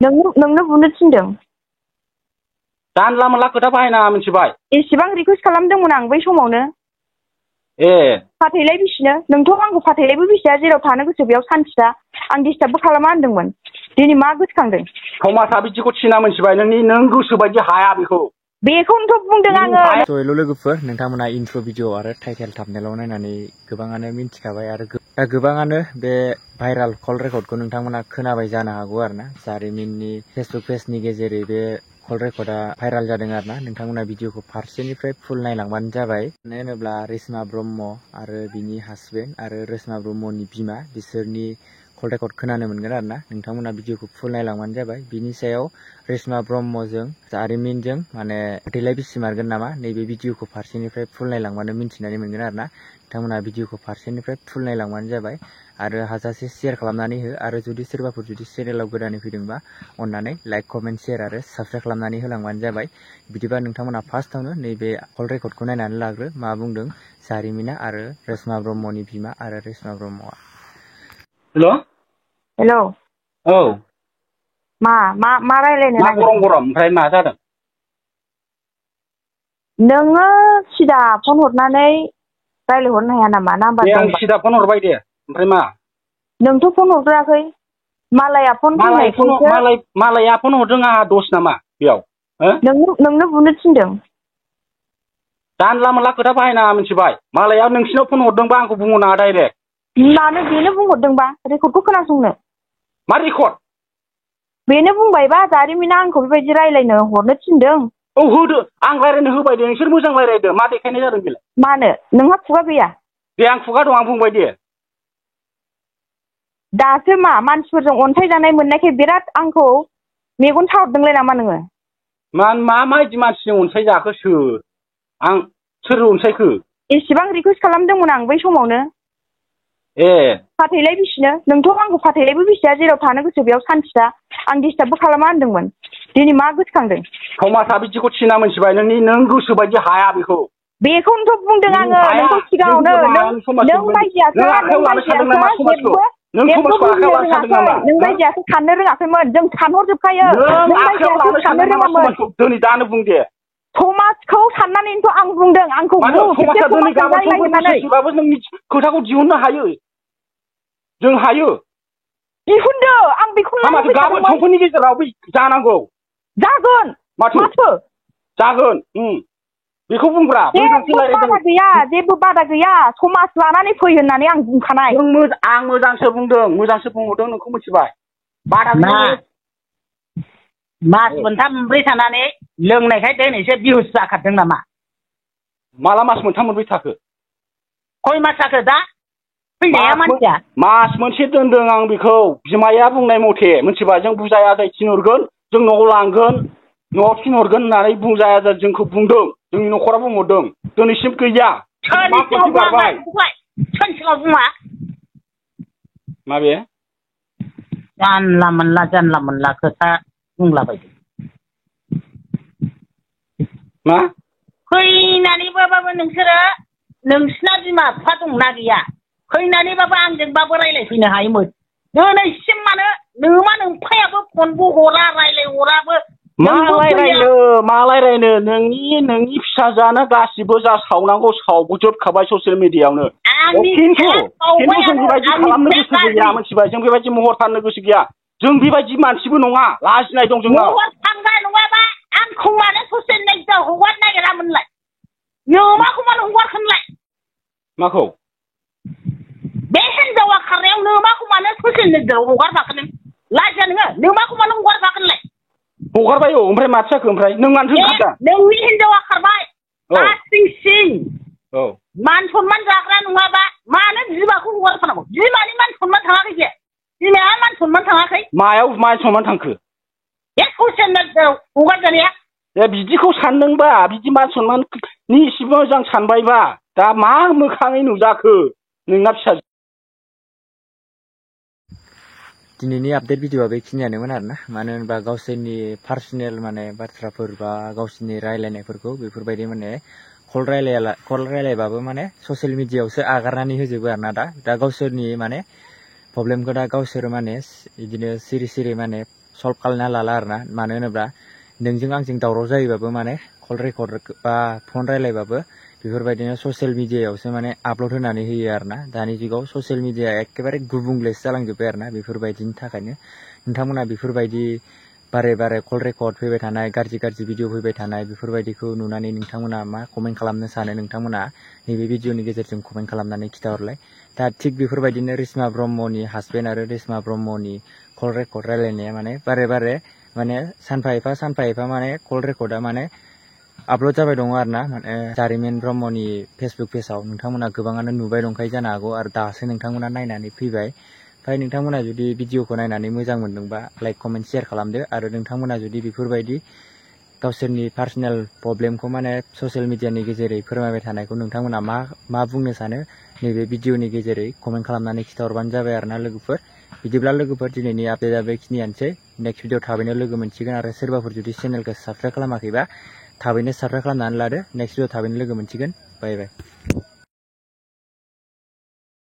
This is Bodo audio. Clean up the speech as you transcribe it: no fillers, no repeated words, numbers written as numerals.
नोंनो बुनो थिनदों। जानला मोनला खोथा बाहायनाङा मिथिबाय। एसेबां रिकुवेस्ट खालामदोंमोन आं बै समावनो। ए फाथैलाय बिसिनो नोंथ' आंखौ फाथैलायबो बिसिया जेराव थानो गोसो बेयाव सान्थि था आं डिस्टार्बबो खालामा होनदोंमोन। दिनै मा गोसोखांदों? समाजा बिदिखौ थिना मिथिबाय नों गोसो बायदि हाया बेखौ। बेखौनोथ' बुंदों आङो। स' हेल' लोगोफोर, नोंथांमोना इन्ट्र' भिडिअ आरो टाइटेल थाम्बनेइलाव नायनानै गोबाङानो मिन्थिखाबाय आरो दा गोबाङानो बे भाइराल कल रेकर्डखौ नोंथांमोना खोनाबाय जानो हागौ आरोना। जारिमिननि फेसबुक पेजनि गेजेरै बे कल रेकर्डआ भाइराल जादों आरोना। नोंथांमोना भिडिअखौ फारसेनिफ्राय फुल नायलांबानो जाबाय। मानो होनोब्ला रेशमा ब्रह्म आरो बिनि हासबेन्ड आरो रेशमा ब्रह्मनि बिमा बिसोरनि कल रेकर्ड खोनानो मोनगोन आरोना। नोंथांमोना भिडिअखौ फुल नायलांबानो जाबाय। बिनि सायाव रेशमा ब्रह्मजों जारिमिनजों माने फाथैलाय बिसिमारगोन नामा नैबे भिडिअखौ फारसेनिफ्राय फुल नायलांबानो मिन्थिनानै मोनगोन आरोना। नोंथांमोना भिडिअखौ फारसेनिफ्राय फुल नायलांबानो जाबाय आरो हाजासे शेयार खालामनानै हो आरो जुदि सोरबाफोर चेनेलाव गोदानै फैदोंबा अननानै लाइक कमेन्ट शेयार आरो साबस्क्राइब खालामनानै होलांबानो जाबाय। बिदिबा नोंथांमोना फार्स्टआवनो नैबे कल रेकर्डखौ नायनानै लाग्रो मा बुंदों जारिमिना आरो रेशमा ब्रह्मनि बिमा आरो रेशमा ब्रह्मआ। हेल' औ मा रायलायनो नागिरदों? मा गरम ओमफ्राय मा जादों? नोङो सिदा फन हरनानै रायलायहरनो हाया नामा? नाम्बार दे आं दंबा सिदा फन हरबाय दे, ओमफ्राय मा? नोंथ' फन हरग्राखै। मालाया फन फैनायखौसो। मालाया फन हरदों, आंहा दस नामा बेयाव? नोंनो बुनो थिनदों। जानला मोनला खोथा बाहायनाङा मिथिबाय। मालाया नोंसिनाव फन हरदोंबा आंखौ बुंहरनाङा डाइरेक्ट। मानो बेनो बुंहरदोंबा रेकर्डखौ खोनासंनो? मा रेकर्ड? बेनो बुंबायबा जारिमिना आंखौ बेबायदि रायलायनो हरनो थिनदों। औ होदो, आं रायलायनो होबाय दे, नोंसोर मोजां रायलायदो। मा देखायनाय जादों बेलाय? मानो नोंहा खुगा गैया? दे आं खुगा दं, आं बुंबाय दे। दासो मा मानसिफोरजों अनसायजानाय मोननायखाय बिराद आंखौ मेगन साहरदोंलाय नामा नोङो? माबायदि मानसिजों अनसायजाखो सोर? सोर अनसायखो? एसेबां रिकुवेस्ट खालामदोंमोन आं बै समावनो। ए फाथैलाय बिसिनो नोंथ' आंखौ फाथैलायबो बिसिया जेराव थानो गोसो बेयाव सान्थि था आं डिस्टार्बबो खालामा होनदोंमोन। दिनै मा गोसोखांदों? समाजा बिदिखौ थिना मिथिबाय नों गोसो बायदि हाया बेखौ। बेखौनोथ' बुंदों आङो नोंखौ सिगाङावनो। नों बायदियासो जेबो बुजिनो रोङाखै। नों बायदियासो साननो रोङाखैमोन। जों सानहरजोबखायो। नों बायदियासो साननो रोङामोन। दिनै दानो बुं दे। समाजखौ साननानैनोथ' आं बुंदों। आंखौ समाजा दिनै गाबोन समफोर बोसोरसेबाबो नोंनि खोथाखौ दिहुननो हायो। जों हायो। दिहुनदो, आं बेखौनो माथो गाबोन समफोरनि गेजेराव जानांगौ। जागोन माथो जागोन। बेखौ बुंब्रा। जेबो बादा गैया, जेबो बादा गैया। समाज लानानै फै होननानै आं बुंखानाय। आं मोजांसो बुंदों, मोजांसो बुंहरदों नोंखौ मिथिबाय। बादा गैया। मास मोनथाम मोनब्रै थानानै लोंनायखाय दिनैसो बिहुस जाखादों नामा? माला मास मोनथाम मोनब्रै थाखो? खय मास जाखो दा फैनाया मानसिया? मास मोनसे दोनदों आं बेखौ। बिमाया बुंनाय मथे मिथिबाय। जों बुजाय आजाय थिनहरगोन, जों न'आव लांगोन, न'आव थिनहरगोन होननानै बुजाय आजाय जोंखौ बुंदों। जोंनि न'खरा बुंहरदों। दिनैसिम गैया। सोरनि बुङा? माबे? जानला मोनला खोथा बुंलाबायदों। मा? फैनानैबाबो नोंसोरो नोंसिना बिमा बिफा दंना गैया? फैनानैबाबो आंजोंबाबो रायलायफैनो हायोमोन। दिनैसिम मानो नोंफायाबो फनबो हरा, रायलायहराबो। मा रायलायनो नोंनि फिसाजोआनो गासिबो जा सावनांगौ सावजोबखाबाय ससियेल मिडियाआवनो। खिन्थु जों बेबायदि खालामनो गोसो गैया मिथिबाय। जों बेबायदि महर फाननो गोसो गैया। जों बेबायदि मानसिबो नङा। लाजिनाय दं जोंनाव। महर फानग्रा नङाबा आंखौ मानो ससियेल मिडियाआव हगारनो नागिरामोनलाय? नोमाखौ मानो हगारखोनलाय? माखौ? बे हिनजावा खारनायाव नोमाखौ मानो ससियेल मिडियाआव हगारफाखो नों? लाजिया नोङो? नोमाखौ मानो हगारफाखोनलाय? हगारबाय। औ, ओमफ्राय माथो जाखो? ओमफ्राय नों मानो होनखादों? नोंनि हिनजावा खारबाय। औ। मान सनमान जाग्रा नङाबा मानो बिमाखौ हगारफानांगौ? बिमानि मान सनमान थाङाखै जे? बिमाया मान सनमान थाङाखै? मायाव मान सनमान थांखो? बे ससियेल मिडियाआव हगारजानाया? बिदिखौ सानदोंबा, बिदि मान सनमाननि एसे मोजां सानबायबा, दा मा मोखाङै नुजाखो नोंना फिसाजो? दिनैनि आपडेट भिडिअआ बेखिनियानोमोन आरोना। मानो होनबा गावसोरनि पार्सनेल माने बाथ्राफोर बा गावसोरनि रायलायनायफोरखौ बेफोरबायदि माने कल रायलायबाबो माने ससियेल मिडियाआवसो आगारनानै होजोबो आरोना। दा गावसोरनि माने प्रब्लेमखौ दा गावसोर माने बिदिनो सिरि माने सल्भ खालामना लाला आरोना मानो होनोब्ला नोंजों आंजों दावराव जायोबाबो माने कल रेकर्ड बा फन रायलायबाबो बेफोरबायदिनो ससियेल मिडियायावसो माने आपल'ड होनानै होयो आरोना दानि जुगाव ससियेल मिडिया एखेबारे गुबुंलेसो जालांजोब्बाय आरोना बेफोरबायदिनि थाखायनो नोंथांमोना बेफोरबायदि बारे बारे कल रेकर्ड फैबाय थानाय गाज्रि गाज्रि भिडिअ फैबाय थानाय बेफोरबायदिखौ नुनानै नोंथांमोना मा कमेन्ट खालामनो सानो नोंथांमोना नैबे भिडिअनि गेजेरजों कमेन्ट खालामनानै खिथाहरलाय दा थिग बेफोरबायदिनो रिस्मा ब्रह्मनि हासबेन्ड आरो रिस्मा ब्रह्मनि कल रेकर्ड रायलायनाया माने बारे बारे माने सानफा एफा माने कल रेकर्डआ माने आपल'ड जाबाय दङ आरोना माने जारिमिन ब्रह्मनि फेसबुक पेजाव नोंथांमोना गोबाङानो नुबाय दंखायो जानो हागौ आरो दासो नोंथांमोना नायनानै फैबाय ओमफ्राय नोंथांमोना जुदि भिडिअखौ नायनानै मोजां मोनदोंबा लाइक कमेन्ट शेयार खालामदो आरो नोंथांमोना जुदि बेफोरबायदि गावसोरनि पार्सनेल प्रब्लेमखौ माने ससियेल मिडियानि गेजेरै फोरमायबाय थानायखौ नोंथांमोना मा बुंनो सानो नैबे भिडिअनि गेजेरै कमेन्ट खालामनानै खिथाहरबानो जाबाय आरोना लोगोफोर बिदिब्ला लोगोफोर दिनैनि आपडेटआ बेखिनियानोसै नेक्स्ट भिडिअ थाबैनो लोगो मोनसिगोन आरो सोरबाफोर जुदि चेनेलखौ साबस्क्राइब खालामाखैबा थाबैनो साबस्क्राइब खालामनानै लादो नेक्स्ट भिडिअ थाबैनो लोगो मोनसिगोन बाय बाय